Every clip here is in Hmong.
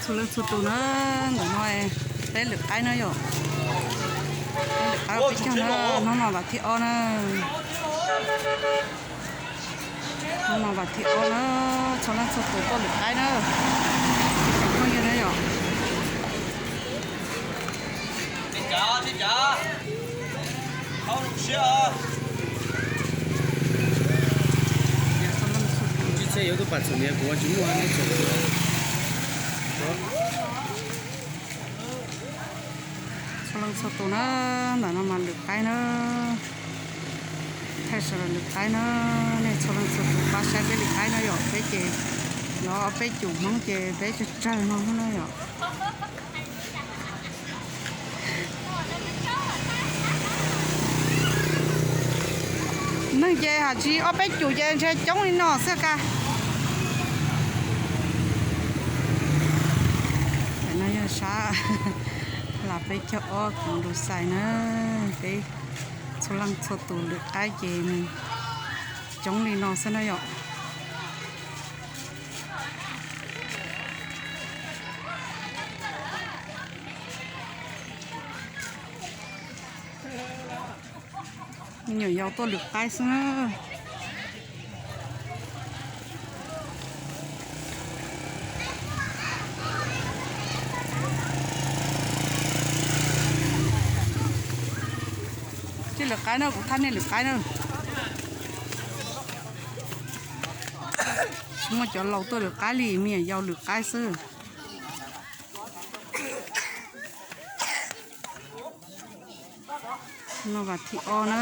Txhua leej txhua tus na, ntawm no peb lwm qaib na yom. Peb lwm qaib peb caug na, hnub no vas thib ob na. Hnub no vas thib ob na, txhua leej txhua tus tuaj lwm qaib na. Ib tsoom phooj ywg na yom. Txhua leej txhua tus na, ntawm no mas lwm qaib na. Thaij sawv daws lwm qaib na, nej txhua leej txhua tus pab saib peb lwm qaib na yom, peb ces yog ob peb cum Hmoob ces peb tsawg tsawg no na yom. Neeg ces hais tsis ob peb cum ces ntshe coob li no xwb ka. No yog sab las peb caug ob kuv nrus xais na, peb txhua leej txhua tus lwm qaib ces nws coob li no xwb na yom. Me nyuam yaus tuaj lwm qaib xwb na. Tsis lwm qaib na, kuv thaij nej lwm qaib na. Tsis muaj cov laus tuaj lwm qaib li, me nyuam yaus lwm qaib xwb. No vas thib ob na,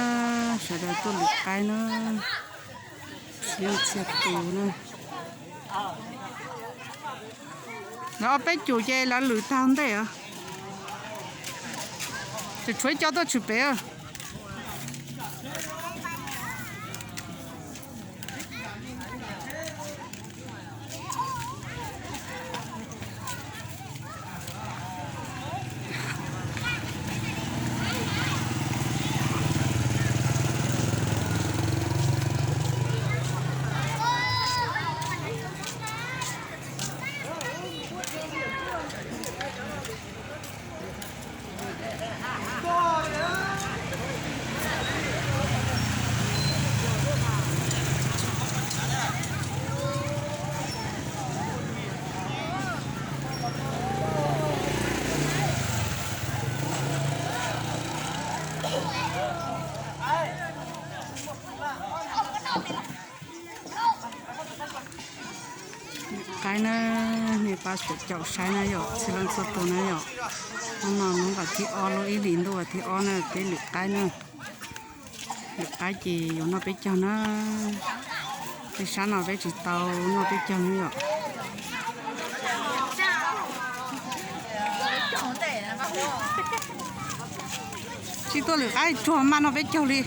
sawv daws tuaj lwm qaib na, txhia leej txhia tus na. Lawv ob peb cum ces lawv lwm tag ntej os. Tseem tshuav ib co tuaj tshwm pem. Qaib na, nej pab sawv caum saib na yom, txhua leej txhua tus na yom. Hnub no hnub vas thib ob lub ib hlis ntuj vas thib ob na, peb lwm qaib na. Lwm qaib ces yuav noj peb caug na. Peb sab no peb tsis tau noj peb caug na yom. Tsis tuaj lwm qaib tsuag maj noj peb caug li.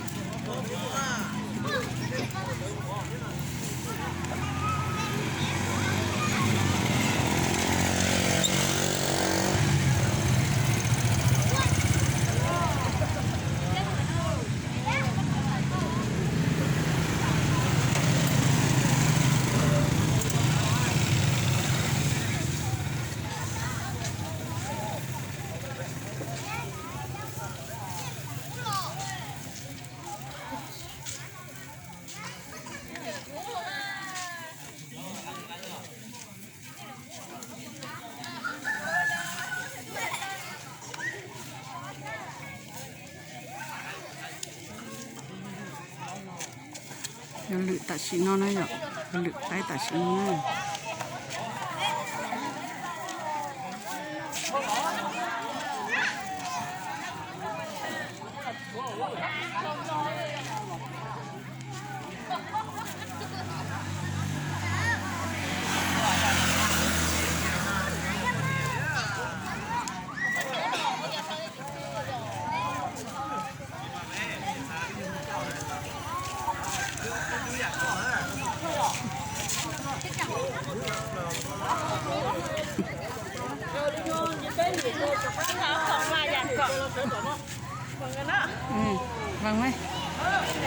Yog lwm tam sim no na yom, lwm qaib tam sim no na.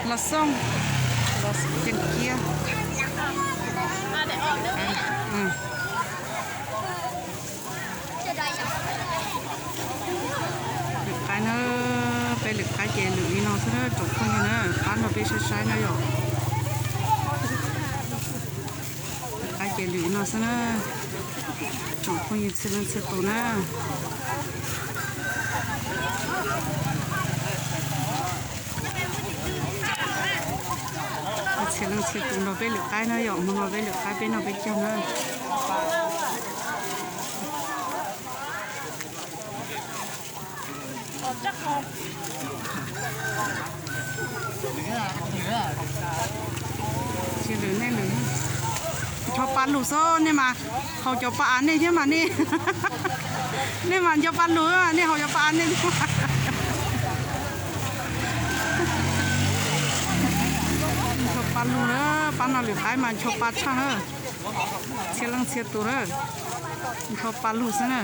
Los xoo, los ceem cia. Ces lwm li no xwb na tsoom phooj ywg na, pab nrog peb saib saib na yom. Lwm qaib ces lwm li no xwb na, tsoom phooj ywg txhia leej txhia tus na. Txhia leej txhia tus nrog peb lwm qaib na yom, mus nrog peb lwm qaib peb noj peb caug na. Tsis lwm nej lwm, ncho pa lug xwb nej mas, haus cov pa av nej thiab mas nej, nej mas ncho pa lug, nej haus cov pa av nej thiab. Ncho pa lug na, pab no lwm qaib mas ncho pa tshaj na. Txhia leej txhia tus na, ncho pa lug xwb na.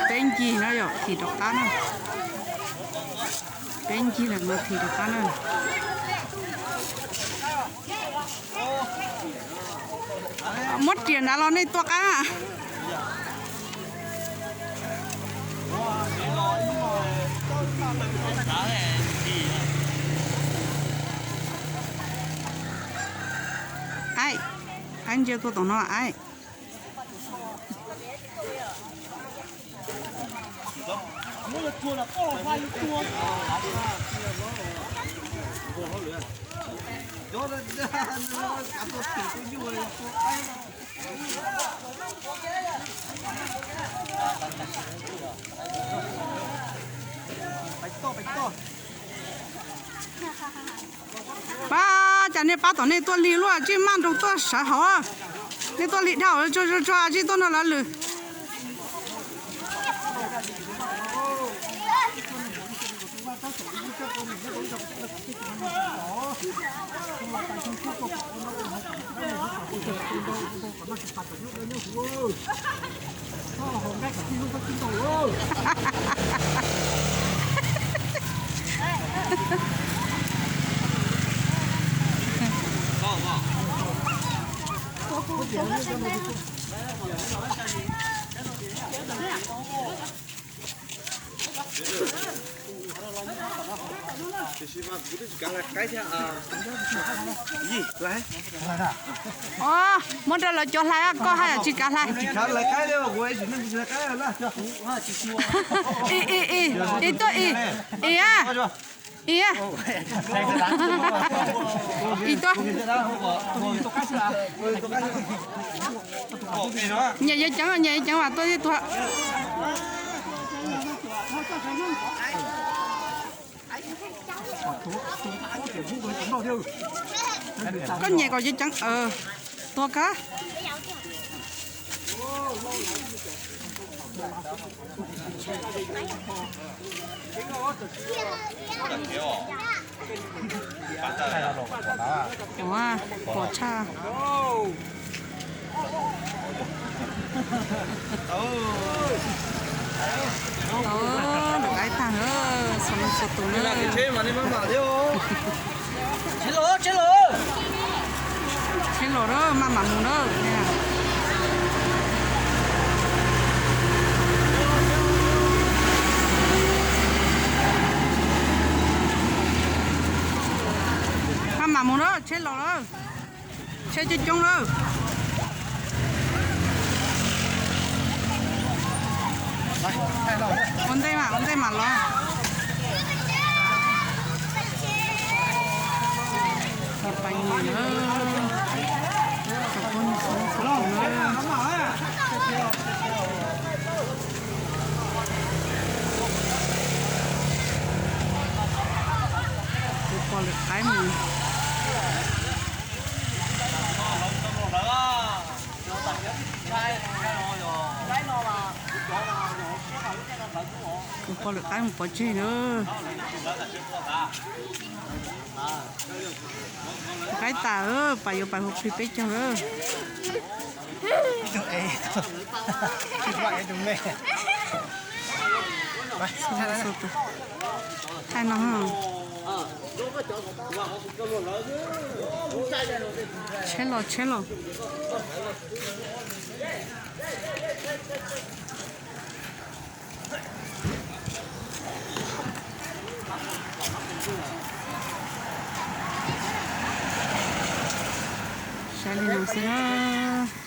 Peb ncig na yom, thim rov qab na. Peb ncig lawm no thim rov qab na. Muab riam nrad los nej tua qab. Aib, aib ntsia tua tom no aib. Pab, cas nej pab tom nej tuaj lig luaj, tsij maj nroos tuaj sawv hauv. Nej tuaj lig dhau, tso tso tso, tsij tuaj nrog lawv lwm. Os, muab rau lawv cov hlais, koj haj yam tsis kav hlais. I, i, i, i tuaj i, i a, i a, i tuaj. Nyiam yawg ceev, nyiam yawg ceev mas tuaj thiab tuaj. Koj nyiam kom yawg ceev, tuag kawg. Ua, pom tshaj. Lawv qaib tag, xuas leej xuas tus na. Tsheb los, maj mam mus na. Maj mam mus na, tsheb los lawm. Tsheb coob coob lawm. Ua ntej mas, ua ntej mam los. Pab nyiam na. Kuv pom lwm qaib mus. Kuv pom lwm qaib mus pov tseg na. Qaib tas, pas yuav pas hu plig peb caug lawm. Thaij no. Tsheb los, tsheb los. Saib li no xwb na.